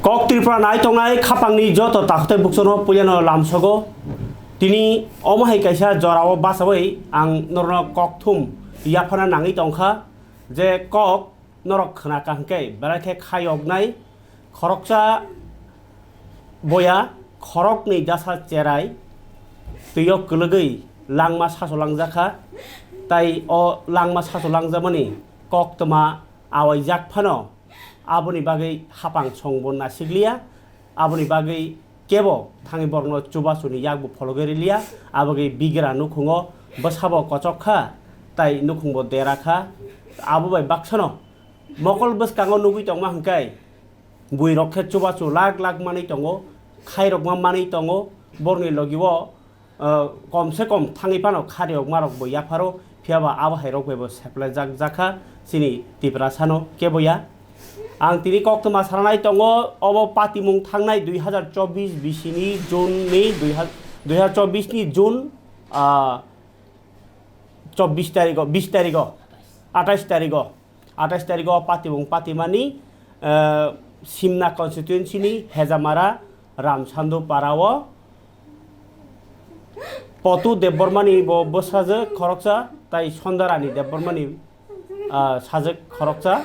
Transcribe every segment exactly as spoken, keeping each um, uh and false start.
Kok Tripura nai tongnai khapangni joto takhwtai bukchano puilano lamsogo. Tini omo hai kaisa jorao bachaui ang norno kokthum yaphana nangwi tongkha je kok norok khna kaham khe belai khe khayoknai khoroksa boya khoroknwi dasa cherai twio kwlwgwi langma saso langjakha. Tai o langma saso langjakmani koktwma awaijak phano aboni bagwi hapang songbo nasikliya. Aboni bagwi kebo thangwi borokno chubachuni yakbo phologwi riliya. Abagwi bigra nukhungo bwsabo kochok kha, tai nukhungbo dera kha. Abo bai baksano mokol bwskango nugwi tongma hwnkhe buirok khe chubachu lak lak manwi tongo, khairokma manwi tongo, borokni logi o ah, kom se kom thangwi phano khariyok marok bo yapharo, phiya ba abo hai rok bai bo seplaijak jakha chini Tiprasano kebo ya. Ang tini koktwma sanai tongo, obo patimung thangnai dui hazar chobbish bisini June ni dui hazar, dui hazar chobbish ni June, ah, chobbish tarigo, bish tarigo, atais tarigo. Atais tarigo patimung patimani, eh, Simna constituency ni Hejamara Ramsandu para o Potu Debbarma ni bo bwsajwk khoroksa tai Sondarani Debbarma ni, ah, sajwk khoroksa.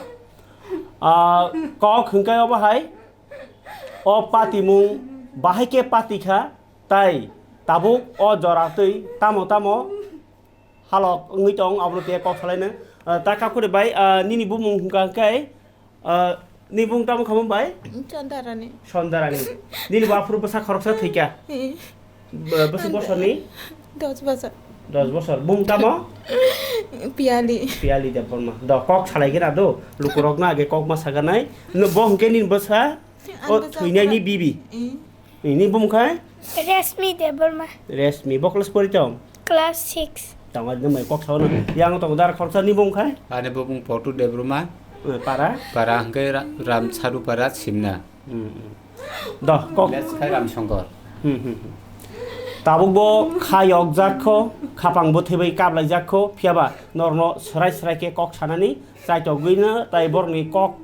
Ah, kok hwnkhe obo hai o patimung bahai khe pati kha tai tabuk o jora twi tamo tamo halok wngwi tong, abono tei kok salaino. Ah, ta Kakhuri bai, ah, nini bumung hwnkha khe, ah, ni bumung tamo khamung bai? Chandarani. Sondarani. Nini bo aphuru bwsa khoroksa thwikha? Eh. Bw-, bwswk bosorni? Dos bosor. Dos bosor. Bumung tamo? Piyali. Piyali Debbarma. Do, kok salai gana do. Lukurokno age kok ma saganai. No, bo hwnkhe nini bwsa? O, thwinaini bibi. Eh. Nini bumung khai? Resmi Debbarma. Resmi, bo class pori tong? Class six. Tong, adi mai kok sawo na. Yang tong dar khoroksa ni bumung khai? Ani bumung Potu Debbarma. Eh, para? Para hwnkhe Ra-, Ramsaru para Simna. Hmm, hmm. Do, kok. Let's khai Ramsongkor. Hmm, hmm, hmm. Tabuk bo kha yok jak kho, khapang bo thwibai kablai jak kho, phiya ba norno srai srai khe kok sanani chaitogwi no tai borokni kok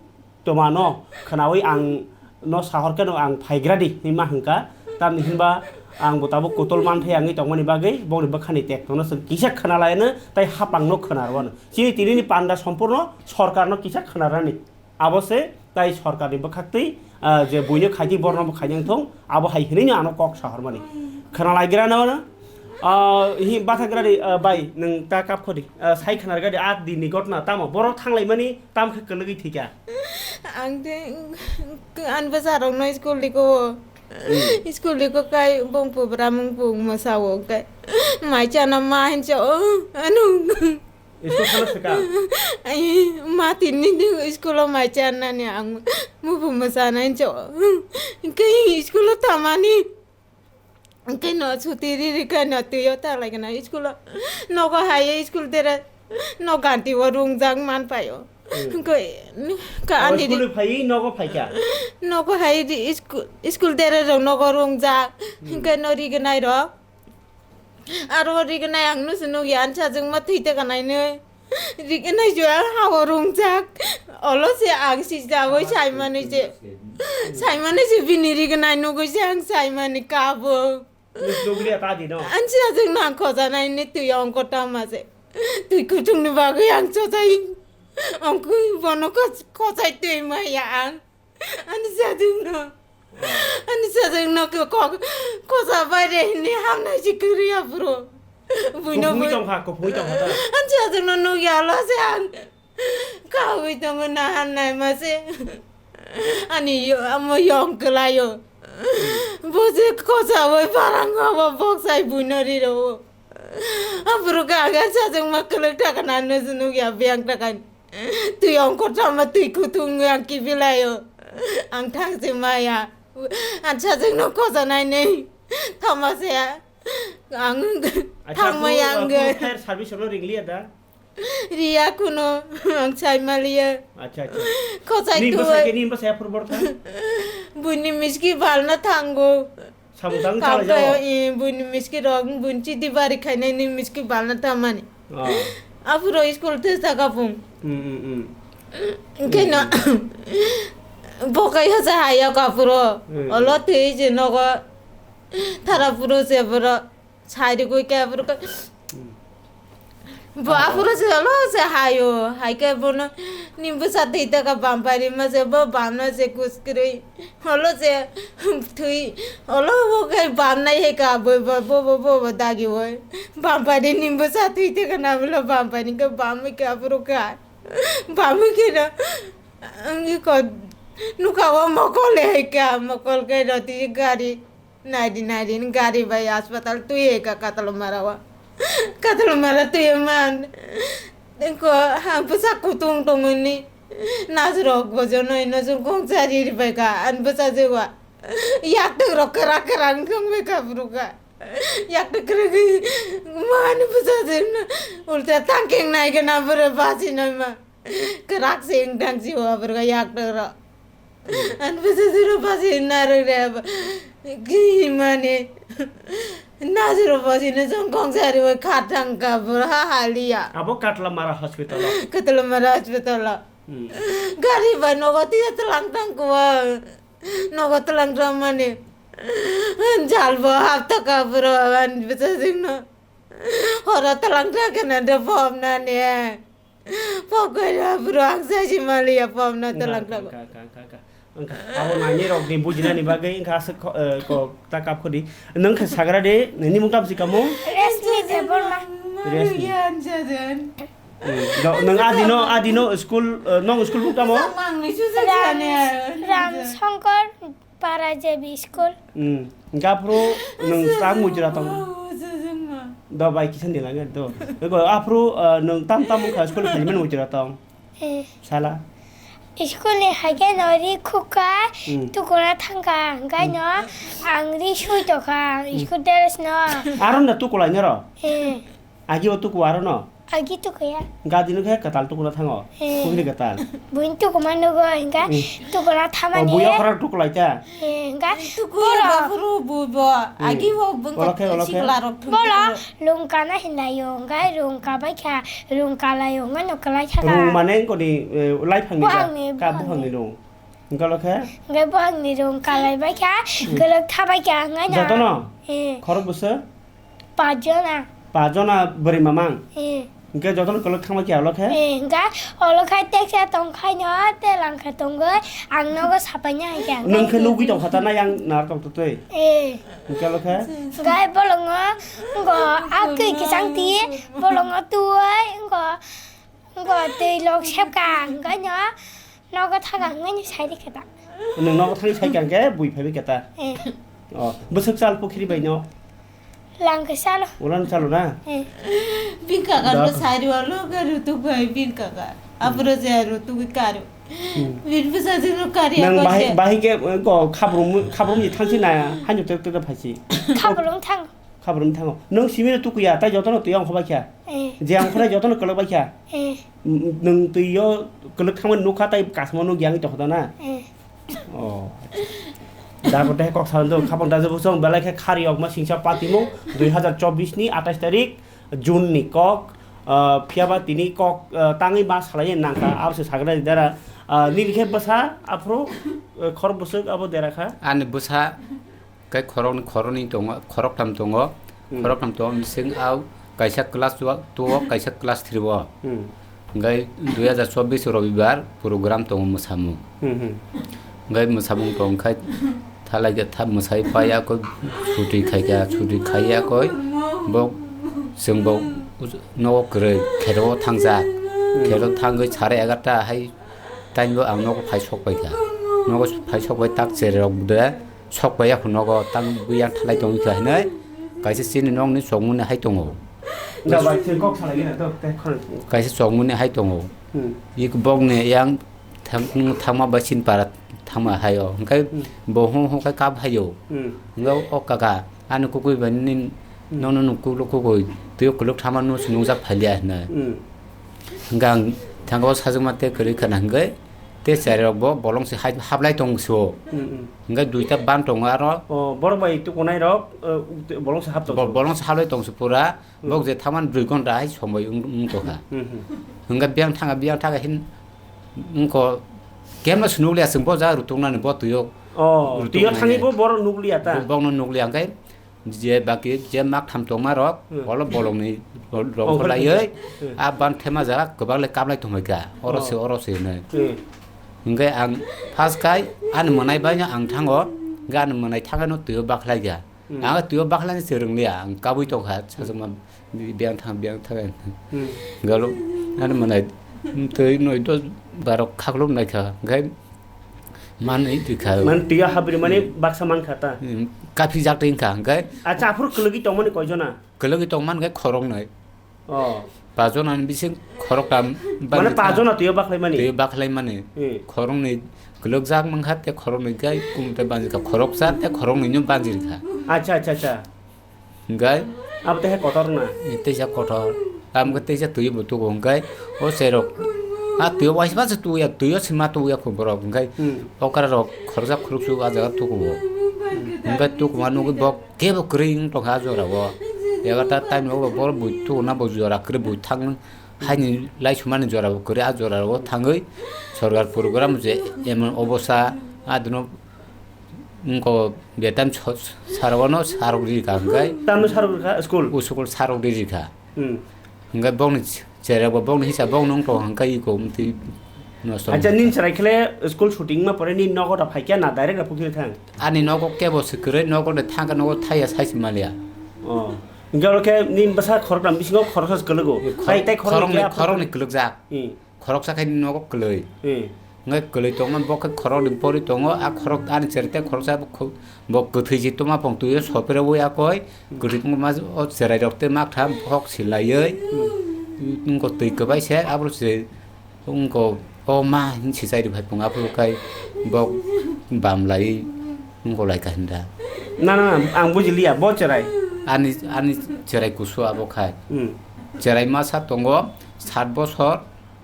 twmano khwnawi ang no sahor kheno ang phaigradi hinma hwnkha. Tamni hinba ang bo tabuk kutol manthai wngwi tongmani bagwi bongni bwkhani tektongno chwng kisa khwnalaino tai hapangno khwnarwano. Chini tinini panda sompurno sorkarno kisa khwnarani. Abo se tai sorkarni bwkhaktwi, ah, je buino khaidi borno bo khainang thung, abo hai hinwi ano kok sahormani. Khwnalaigrano, ah, hi bathagradi, ah, bai nwng ta kapkhodi, ah, sai khwnargadi a dinni gotna tamo borok thanglaimani. Tam khe kwlwgwi thwikha? Ang tei ani bwsarokno school diko. Hmm. School diko kai bongpubra mungpung mwsao kai. Mai chana ma hincho. Ano. School khana swkang? Ai, ma tinni di school o mai chanani ang mubu mwsana hincho. Kai school o tamani. Hwnkhe no chuti riri khe no twi o ta lai khe no school o nogo hai school tere no ganti o rungjak man pai o. Hmm. Hwnkhe ka Oh, ani school ri- phai nogo phai kha? Nogo hai ri school, school tere rok nogo rungjak. Hmm. Hwnkhe no rignai rok. Aro rignai ang no se nugya ansa jwng ma twi ta kanai nai. Rignai se ang ha o rungjak. Olo se ang sijagoi saimani se. Saimani se bini rignai nugui se ang saimani kabo. Nugriya ta di no. Ansi ajeng nang khojanai ni twi ongko tama se. Twi kutung ni bagwi ang chojai. Ongkui bono khoj-, khojai twi maya ang. Ani sajwkno. Ani sajwkno kok, kosa baire hini hamnai si kwrwi aphuru. Buino Kuphungwi bui- tongkha, kuphungwi tongkha ta. Ani sajwkno nukya lo se ang. Kawi tongo na hamnai ma se. Ani yo, amo yong kwlaio. Bo se kosa bai parang abo boksai buino riro. Aphuru gaga sajwkma kwlwk thakana nukya biyang thakani. Twi ongkor tama twi kutung ang kibilaio. Ang thang se maya. Ang sajwkno khojanai nei. Tama se ang Acha, thang maya ang. Fire service no ringliya da? Riya kuno ang sai maliya. Acha, acha. Khosai Ni tu. Bwsai ke ni bwsai aphuru bor tha? Buini miski balna thango. Samung tang Kam chalai kayo, jao. Eh, buini miski rok, buini chidi bari khainai ni miski balna tamani. Ah. Aphuru school te saka pung. Hmm, hmm, hmm. Keno, Bo kai hosa haya kapuro. Hmm. Olo twi je nogo. Thara puro se boro. Sai di koi ke boro. Hmm. Bo apuro se olo se hayo. Hai ke bono nimbu sa twi ta ka bam pai ri ma se bo bam na se kus kri. Olo se twi. Olo bo kai bam na he ka bo bo bo bo bo bo dagi bo. Bam pai di nimbu sa twi ta ka na bolo bam pai ni ka bam ke apuro ka. Bam ke na. Ang ko nuka o mokol he ka, mokol ke roti gari. Nai di, nai di, gari bai hospital twi he ka Katalmara wa. Katalmara twi man. Ko ha bwsa kutung tongoni. Nas rok bojo noi no jung kong chari ri bai ka, an bwsa je wa. Yak tung rok kra kra ang kong bai ka bru ka. Yak tung kra ki man bwsa je no. Ulta tangkeng nai ke na bwre basi noi ma. Kwrak se wng thang si o aborok yak tok rok. An bwsa suro pasi narwk re abo. Ki mane. Nasuro pasi no song kong sari o khat thang ka bor ha haliya. Abo Katlamara hospital o. Katlamara hospital o. Hmm. Gari bai nogo tiya tlang thang kuwa. Nogo tlang thang mane. Jal bo hap thang ka bor an bwsa sing no. Horo tlang thang kana de pom na ne. Pokoi ra bro ang sai si maliya pom na talang tago. Abo nani rok ni bujina ni bagwi wngkha aswk kho, eh, kok ta kap khodi. Nang khe sagra de, nini mung tam si kamo? Resmi Debbarma. Resmi. Yan jajan. Hmm. Do, nang adino, adino school, eh, nong school mung tamo? Samang ni susa Ram, jane. Ram Shankar. Para J B school. Hmm. Gaphro nung tam mujra tong. Do bai kisa ni lage do. Ego aphro, eh, nung tam tam kha school khali men mujra tong. Eh. Sala. School ni hage no ri khuka, hmm, tukuna thangka, hingkai no, hmm, ang ri sui tokha, hmm, school dress no. Aro na tukulai nero? Eh. Agi o tuku aro no? Agi tukuya. Gadi no khe kwtal tukuna thango. Eh. Pukhri kwtal. Buini tukuma nugo hingka, hmm, tukuna thamani. Oh, buya khorang tukulai ta. Eh, hingka. Tukuya boro. Bafuru bu bo. Hmm. Agi bo bung. Ola khe, ola khe. Sikla rok thum. Bolo lungka na hinlayo, hingka lungka bai kha, lungka layo, hingka no kwlai thaka. Lung mane koni, eh, lai phangni. Buhangni, ka buhangni. Buhangni lung. Hingke lo khe? Hingke bo ang ni room kalai bai kha, hmm, kwlwk tha bai kha, hingke no. Jotono? Eh. Khorok bwswk? Pajona. Pajona bwrwi mamang? Eh. Hingke jotono kwlwk thang bai kha olo khe? Eh, hingke olo khai teksa tong khai no, te lang khe tongoi, ang nogo sapai na hai khe. Nwng khe nugui tong kha ta na yang nar tong twi? Eh. Hingke lo khe? Hingke bolongo, ngo, a kwi kisang ti, bolongo tuwoi, ngo, ngo twi lok sep kha, hingke no. Nogo thaka hwnwi sai rikha ta. Nwng nogo thangwi sai kha hwnkhe bui phaibai kha ta? Eh. Oh, bwswk chal pukhiri bai no? Lang khe chalo. Ulan chalo na? Eh. Bini kaka no sai rw lo khe rutuk bai bini kaka. Abro je rutuk karo. Hmm. Bini bwsa je no kari. Nang bahai bahai khe ko khabrum khabrum ni thangsi na hanyo tek tek phaisi. Khabrum thang. Khabrum thango. Nwng simi no tukuya, tai jotono twi ongkho bai kha. Eh. Je ongkho nai jotono kwlwk bai kha. Eh. N-, nwng twi o kwlwk thangmani nukha, tai kasamo nukya wngwi tongkha na? Eh. Oh. Da kote kok sa do, khapang da jebo song belai khe khari okma singsa patimung dui hazar chobbish ni atais tarik June ni kok, ah, phiyaba tini kok, ah, tangwi ma salai nangkha, abo se sagra dara, ah, nini khe bwsa aphuru, eh, khor bwswk abo dera kha. Ani bwsa Khe khoroknwi, khoroknwi tongo, khoroktham tongo, hmm, khoroktham tongo, bising au kaisa class two o, kaisa class three o. Hmm. Hingke dui hazar chobbish Robibar program tongo mwsamung. Hmm, hmm. Hingke mwsamung tong khai thalai khe tha mwsai paiya koi, chuti khai kha, chuti khaiya koi, bo chwng bo nogo kwrwi kherok thangja, hmm, kherok thangwi sare egarta hai time bo ang nogo phai sok pai kha, nogo phai sok pai tak chererok de. Sok bai ya phunukgo, tang bui yang thalai tongwi kha hinwi kaisa chini nokni chongmani hai tongo. Da bai, chini kok salai gana to, tei khorang. Kaisa chongmani hai tongo. Hmm. Iko bokni yang thang-, thangma bai chini para thangma hai o. Hingke hmm, bo hung hung khe kap hai o. Hmm. Hingke o kaka, ani kukui bai nini hmm, nono nukuk lo kukui, twi o kuluk thama no se nukjak phai liya hinwi. Hmm. Hingke ang thangka o sajwkma tei kwrwi khna hingke, Tei chari rok bo bolong se hai hablai tong se o. Mm, mm. Hingke duita ban tongo aro. O, borok bai tukunai rok, eh, bolong se hap tong bo-, se o. Bolong se hablai tong se pura. Mm. Bok je thaman dui ghonta hai somoi wng, wng tongkha. Mm, mm. Hingke biyang thanga, biyang thanga hin wngko Kemno se nukliya chwng bo jaga rutuknani bo twio. Oh, rutuknai twio thangwi bo borok nukliya ta? Bo-, bokno nukliya hwnkhe je baki je mak tham tongma rok, Hmm. olo bolongni rong Ongkhor kholaiwi, khe. Hmm. a ban thema jaga kwbang le kamlai tongmai kha. Oro Oh. se, oro se hinwi. Hmm. Hwnkhe ang first khai ani mwnai baino ang thango, hwnkhe ani mwnai thangano twio bakhlai kha. Hmm. Ang twio bakhlaini se rwngliya, ang kabui tongkha, sajwkma biyang thang, biyang thang. Hmm. Galo, ani mwnai, twi noi dos baro khaklum naikha, hwnkhe manwi twikha. Man twio habri mani baksa mankha ta? Hmm, kaphi jak twikha, hwnkhe Acha, aphuru kwlwgwi tongmani koijona? Kwlwgwi tongman hwnkhe khoroknwi. Oh. Pajona ni bising khoroktam Mane banjirkha. Pajona twiyo bakhlaimani? Twiyo bakhlaimani. Hmm. Khoroknwi kwlwkjak mankha, tei khoroknwi gai kung tei banjirkha. Khoroksa tei khoroknwino banjirkha. Acha, acha, acha. Hwnkhe Abo tei hai kotor na? Teisa kotor. Amkhe teisa twiyo bo tugo hwnkhe o cherok. A twiyo waisa se tuya, twiyo sima tuya kho borok. Hwnkhe Hmm. okra rok khoroksa khoroksu a jaga tugo. Hwnkhe tukuma nugwi bok Kebo kwrwi wng tongkha a jorao. Eba ta time o borok bui tukuna bo jora kwrwi bui thang haini laisumani jorabo kwrwi a jorao thangwi sorkar program je emon obosa adino wngko betam sarwano sarok rika hwnkhe Tamno sarok rika school? O school sarok rika. Hmm. Hwnkhe bokni ch-, cherai bo bokni hisa bokno wng tong hwnkhe iko wngtwi nosto Acha, wngkha. Nini cherai khle school shooting ma pore nini nogo da phaikya na direct da pukhiri thang? Ani nogo kebo se kwrwi, nogo de thangkhe nogo thaiya sai se maliya. Oh. Hwnkhe oro khe nini bwsa khoroknam bisingo khoroksa se kwlwgo. Khor-, Tai, tai khoroknwi khoroknwi, khe khoroknwi kwlwkjak. Hmm. Khoroksa khe nogo kwlwi. Hmm. Hwnkhe kwlwi tongma bo khe khoroknwi pori tongo, a khorok ani cherai tei khoroksa bo kho-, bo kwthwi si tongma pong twi o sopre wi a koi, kwthwi tongma o cherai rok tei maktham hok silaiwi, Hmm. wngko twi kwbai se, abro se wngko o ma hin sisai rw phai pung, aphuru kai bo bam lai wngko lai ka hinda. Na, na, na, ang bujiliya, bo cherai. Ani, ani cherai kusu abo khai. Hmm. Cherai masa tongo sat bosor,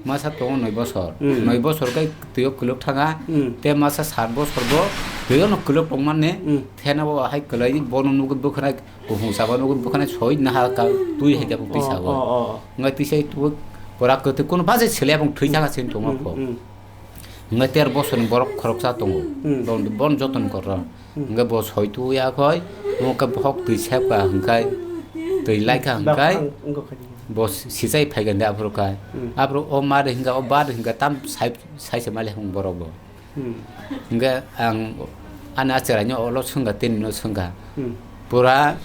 masa tongo noi bosor. Hmm. Noi bosor kai twiyo kwlwk thanga, Hmm. te masa sat bosor bo twiyo no kwlwk tongmani, Hmm. thena bo hai kwlai bono nugwi bwkhwnai, kuphung sabo nugwi bwkhwnai soi naha ka twi hai khe bo twi Oh, sabo. oh, oh. Ngai twi sai tu pora kwtwi kuno baje sele abong thwi thanga sin tongma Hmm, pho. hmm. Hwnkhe ter bosor ni borok khoroksa tongo. Hmm. Bon, bon joton korro. Hmm. Hwnkhe bo soi tu ya khoi, hwnkhe bohok twi sepka hwnkhe twi laikha hwnkhe Bak-, ang, ang, ang, bo si-, sisai phaigen de aphuru khai. Hmm. Aphuru o ma de hwnkhe o ba de hwnkhe tam sai, sai se mali hwng borok bo. Hmm. Hwnkhe ang ani a cherai no olo swngkha, tini no swngkha. Hmm. Pura,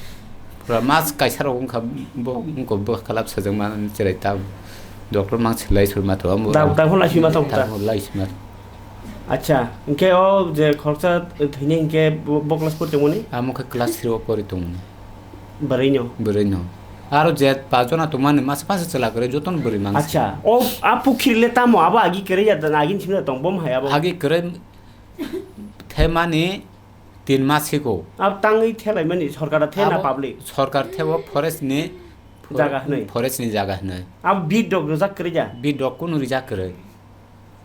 pura mas kaisa rok wngkha, bo wngkha bo kalap sajak ma cherai ta doctor mang se lai sul ma to amo. Da, da phone lai sima tong ta. Da phone lai sima. Acha, hwnkhe o je khoroksa thwini hwnkhe bo, bo class pori tongmani? Amo khe class three o pori tongmani. Bwrwi no? Bwrwi no. Aro je pajona tongmani masa masa chwla kwrwi jotono bwrwi mangsa. Acha, o a pukhiri le tamo abo agi kwrwi ya da, agi ni simi tong bom hai abo? Agi kwrwi themani tin mas siko. Abo tangwi thelaimani sorkar the na Abo public? Sorkar thebo forest ni, Jaga hwnwi? Forest ni jaga hwnwi. Abo bid rok rijak kwrwi ya? Bid rok kunu rijak kwrwi.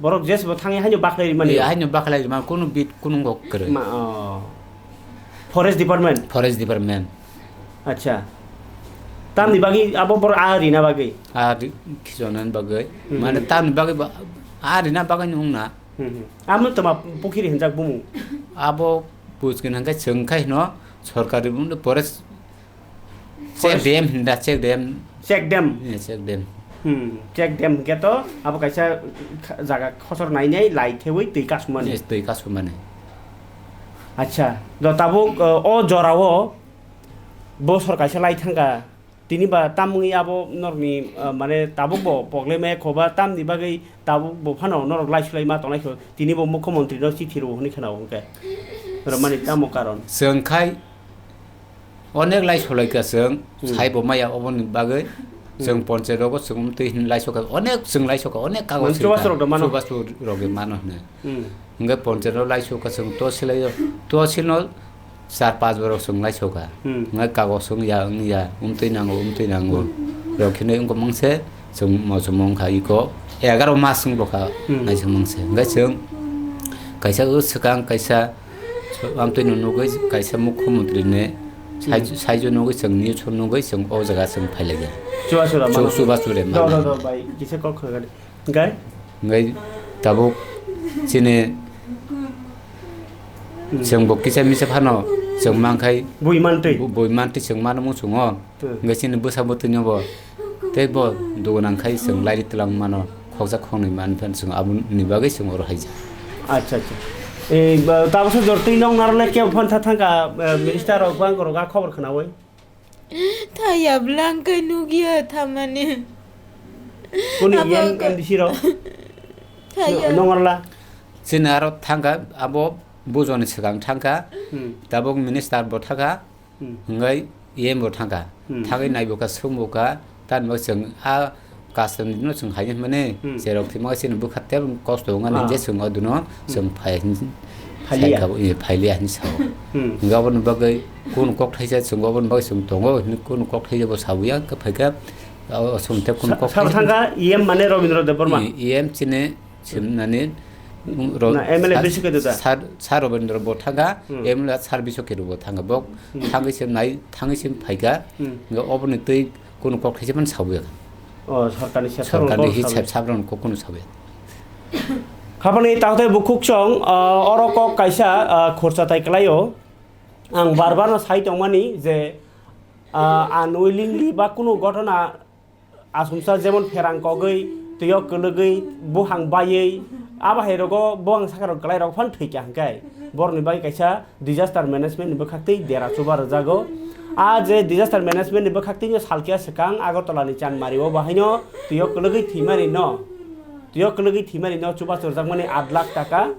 Borok jesbo thangwi haino bakhlai rimani? Eh, haino bakhlai rima kunu bit kunu ngok kwrwi. Ma, oh. Forest department? Forest department. Acha. Tamni bagwi abo borok a rina bagwi? A ri-, khichonani bagwi. Hmm. Mane tamni bagwi ba, a rina bagwi nung na. Hmm, hmm. Amo toma pukhiri hinjak bumung? Abo puchkin hingke chwng khai hino sorkari bumung forest Check Forest dam hinda, check dam. Check dam? Eh, check dam. Hmm, check dam hingke to abo kaisa kha-, jaga khosor nainai lai thewi twi kasumani. Yes, twi kasumani. Acha, do tabuk, uh, o jorao bosor kaisa lai thangka. Tini ba tamungwi abo norokni, uh, mane tabuk bo poklai maya khoba tamni bagwi tabuk bo phano norok lai sulai ma tongnai kho. Tini bo mukhyamantri no chithi rwo hwnwi khna hwnkhe. Romani tamo karon. Chwng khai Onek lai solaika chwng, Hmm. saibo maya oboni bagwi, Hmm. chwng ponchayat rogo chwng twi hin lai soka, onek chwng lai soka, onek kago Mane sirika, chubachu rok do mano. Chubachu rok de mano hwnwi. Hmm. Hwnkhe ponchayat o lai soka chwng tosilai, tosil no char panch borok chwng lai soka. Hmm. Hwnkhe kago chwng ya, wng ya, umtwi nango, umtwi nango. Hmm. Rok hinwi wngkha mangse, chwng mochomong kha iko egaroh mas wng bokha Hmm. naising mangse. Hwnkhe chwng kaisa o swkang kaisa So, amtwi no nugwi kaisa mukhyamantri ni sai-, Hmm. saijo nugwi chwng news o nugwi chwng o jaga chwng phailaikha. Chubachu rok mano. Chubachu rok Do, do, mano. Do, bai, kisa kok khagani. Gai? Ngai tabuk Chini chwng bo kisa misa phano chwng mankhai Bui mantwi. Bu-, bui mantwi chwng mano muchungo. Hmm. Hwnkhe chini bwsa bwtwino bo tei bo dugo nangkhai chwng lairi twlang mano khokjak khoknwi mani phano chwng aboni bagwi chwng oro haijak. Acha, acha. Ei, ba, tabuksa jor twi nong narwkle kebo phano tha thangkha, eh, minister rok bang rok a khobor khnaui. Thaya bwlangkhe nukya thamani. Kuni Abo yen ka- M D C rok? Thaya. No-, nongrwla? Chini aro thangkha, abo bujoni swkang thangkha, Hmm. tabuk minister bo thangkha, Hmm. hwngai E M bo thangkha. Hmm. Thangwi naibo kha, swngbo kha, tani bo chwng a Kasam ni no chwng hai hwnmani, Hmm. cherok thwima chini bwkha tei kosto wngmani Ah. je chwng o duno Hmm. chwng phai hin Phailiya. Sai kha bo, eh, phailiya hin sao. Hmm. Hingke aboni bagwi kunu kok thaisa chwng aboni bagwi chwng tongo, hini kunu kok thaisa bo sabuya, hingke phaikha, o, o chwng tei kunu Sa-, kok sabo thaisa thangkha E M mane Robindra Debbarma. E M chini chwng nani, mm, ro-, Na, M L A sir, bisi khe da? Sir, Sir Robindra bo thangkha, Hmm. M L A Sir Biswa Kedu bo thangkha. Bo Hmm. thangwi se nai, thangwi se phaikha, Hmm. hingke oboni twi kunu kok thaisa phano sabuya. O, sorkarni sep Sorkarni sabrokno hi kok sep sabuya. Sabrokno kok kunu sabuya. Khapani takhtai bukhuk song, ah, oro kok kaisa, ah, khorsa tai kwlaio. Ang bar bar no sai tongmani je, ah, unwillingly ba kunu ghotona asumsa jemon pherang kogwi, twiyo kwlwgwi, buhang baiwi, abo hai rogo buhang saka rok kwlai rok phan thwikha hwnkhe borokni bagwi kaisa disaster management ni bwkhak twi dera chuba rwjago. A je disaster management ni bwkhak twi no salkhe swkang Agartala ni Chanmari o bo haino twiyo kwlwgwi thwimani no, twiyo kwlwgwi thwimani no chubachu rwjakmani aat lakh taka,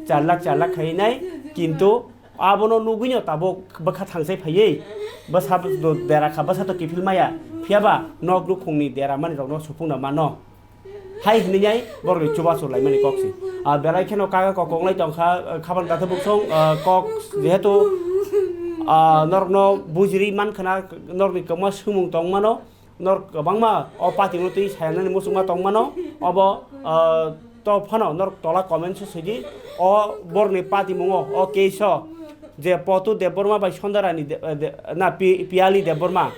char lakh, char lakh khai nai, kintu abono nugwi no tabuk bwkha thangsai phaiwi bwsa dera kha, bwsa to kiphil maya, phiyaba nok nukhungni dera mani rokno supungna mano. Hai hwnwi nai borokni chubachu laimani kok se. Ah, belai kheno kaga kok konglai tongkha, ah, khaban katha buksong, ah, kok jehetu, ah, norokno bujiri mankha na, norokni kwma swngmung tongmano, norok kwbangma o party no twi sayanani muchungma tongmano, obo, ah, to phano norok tola comment se sidi, o borokni party mungo, o case o je Potu Debbarma bai Sondarani de-, de-, na Pi-, Piyali Debbarma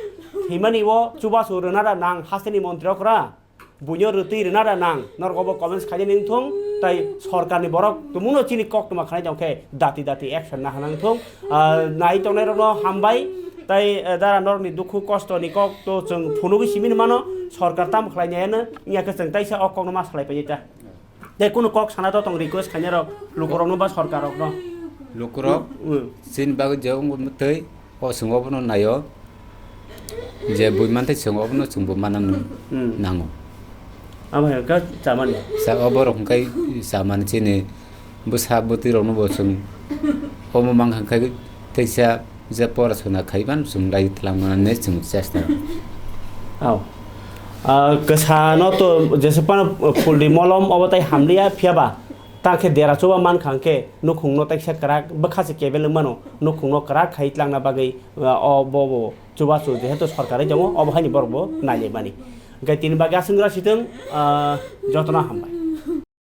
thwimani o chubachu rwna da nang hasteni montri okra. Buino rwtwi rwna da nang, norok obo comments khainani wngthung, tai sorkarni borok tongmungno chini koktwma khanai tongkhe dati dati action naha nangthung. Ah, nai tongnairokno hambai, tai, eh, dara norokni dukhu kostoni kok to chwng phunugwi simi mano, sorkar tamo khlainai ano, wngya khe chwng taisa o kokno ma salai painai ta. Tei kunu kok sana to tong request khainai rok, lukurokno ba sorkarrokno. Lukurok, Hmm. chini bagwi je wngwi twi, O chwng obono naio, je bui mantwi chwng obono chwngbo mananw Hmm. nango. Abo hai khe chamani. Sa-, o borok hwnkhe chamani chini bwsa bwtwi rokno bo chwng omo mankha hwnkhe teisa je pora sona khaiban chwng lai twlangmani chwng chesta. Ao. Ah, kwsa no to jesa phano phuldi molom obo tai hamliya phiyaba. Ta khe dera chuba mankha hwnkhe nukhungno taisa kwrak bwkha se kebel wng mano, nukhungno kwrak khai tlangna bagwi, ah, o bo, bo chubachu jehetu sorkar ri tongo, obo haini borok bo nailaimani. Hwnkhe tini bagwi aswk gra sitwng, ah, jotono hambai.